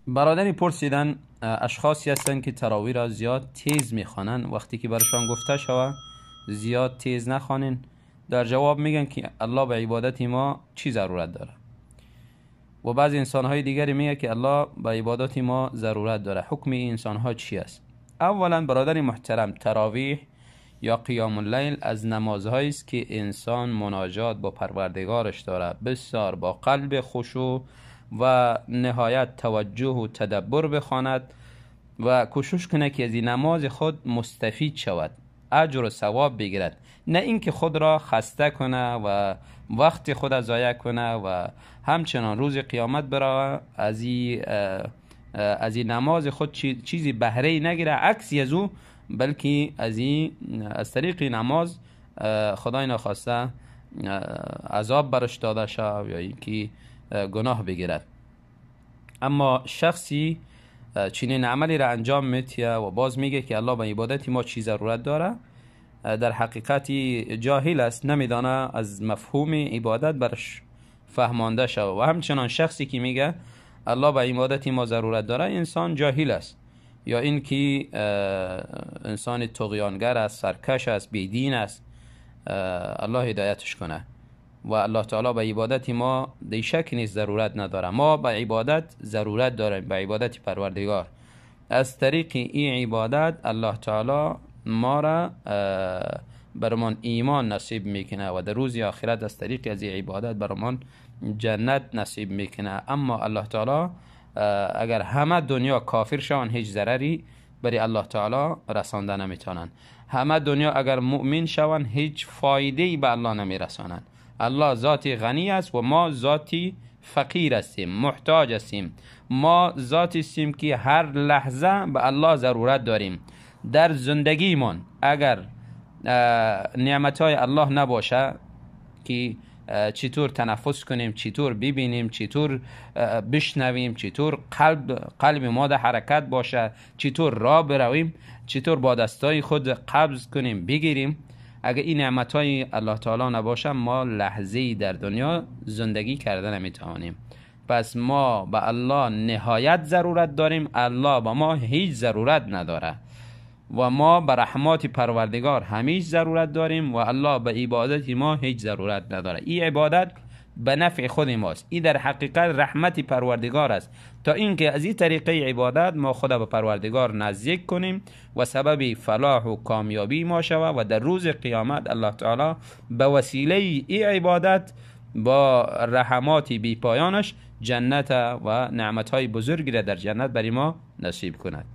برادری پرسیدن اشخاصی هستند که تراویح را زیاد تیز میخوانند، وقتی که برشان گفته شود زیاد تیز نخوانین، در جواب میگن که الله به عبادت ما چی ضرورت داره. و بعض انسان های دیگری میگه که الله به عبادت ما ضرورت داره. حکم این انسان ها چی است؟ اولا برادر محترم، تراویح یا قیام اللیل از نمازهایی است که انسان مناجات با پروردگارش داره، بسیار با قلب خشوع و نهایت توجه و تدبر بخواند و کوشش کنه که از این نماز خود مستفید شود، اجر و ثواب بگیرد، نه اینکه خود را خسته کنه و وقت خود ضایع کنه و همچنان روز قیامت برای از این نماز خود چیزی بهره نگیره، عکسی از او، بلکه از طریق نماز خدای ناخواسته عذاب برش داده شود یا اینکه گناه بگیرد. اما شخصی چنین عملی را انجام میتیه و باز میگه که الله به عبادت ما چی ضرورت داره، در حقیقت جاهل است، نمیدانه از مفهوم عبادت برش فهمانده شود. و همچنان شخصی که میگه الله به عبادت ما ضرورت داره، انسان جاهل است، یا اینکه انسان طغیانگر است، سرکش است، بیدین است. الله هدایتش کنه. و الله تعالی به عبادت ما دیشک نیز ضرورت نداره. ما به عبادت ضرورت داریم، به عبادت پروردگار. از طریق این عبادت الله تعالی ما را برمان ایمان نصیب میکنه و در روز آخرت از طریق از این عبادت برمان جنت نصیب میکنه. اما الله تعالی اگر همه دنیا کافر شوند هیچ ضرری برای الله تعالی رسانده نمیتونن. همه دنیا اگر مؤمن شوند هیچ فایده به الله نمیرسانند. الله ذاتی غنی است و ما ذاتی فقیر هستیم، محتاج هستیم. ما ذاتی هستیم که هر لحظه به الله ضرورت داریم. در زندگیمان اگر نعمتهای الله نباشه که چطور تنفس کنیم، چطور ببینیم، چطور بشنویم، چطور قلب ما در حرکت باشه، چطور راه برویم، چطور با دستای خود قبض کنیم بگیریم، اگر این نعمتهای الله تعالی نباشه ما لحظه‌ای در دنیا زندگی کرده نمیتوانیم. پس ما به الله نهایت ضرورت داریم، الله به ما هیچ ضرورت نداره و ما به رحمات پروردگار همیش ضرورت داریم و الله به عبادت ما هیچ ضرورت نداره. این عبادت به نفع خود ماست، این در حقیقت رحمت پروردگار است، تا اینکه از این طریقه عبادت ما خود به پروردگار نزدیک کنیم و سبب فلاح و کامیابی ما شود و در روز قیامت الله تعالی به وسیله این عبادت با رحمات بی پایانش جنت و نعمتهای بزرگی را در جنت برای ما نصیب کند.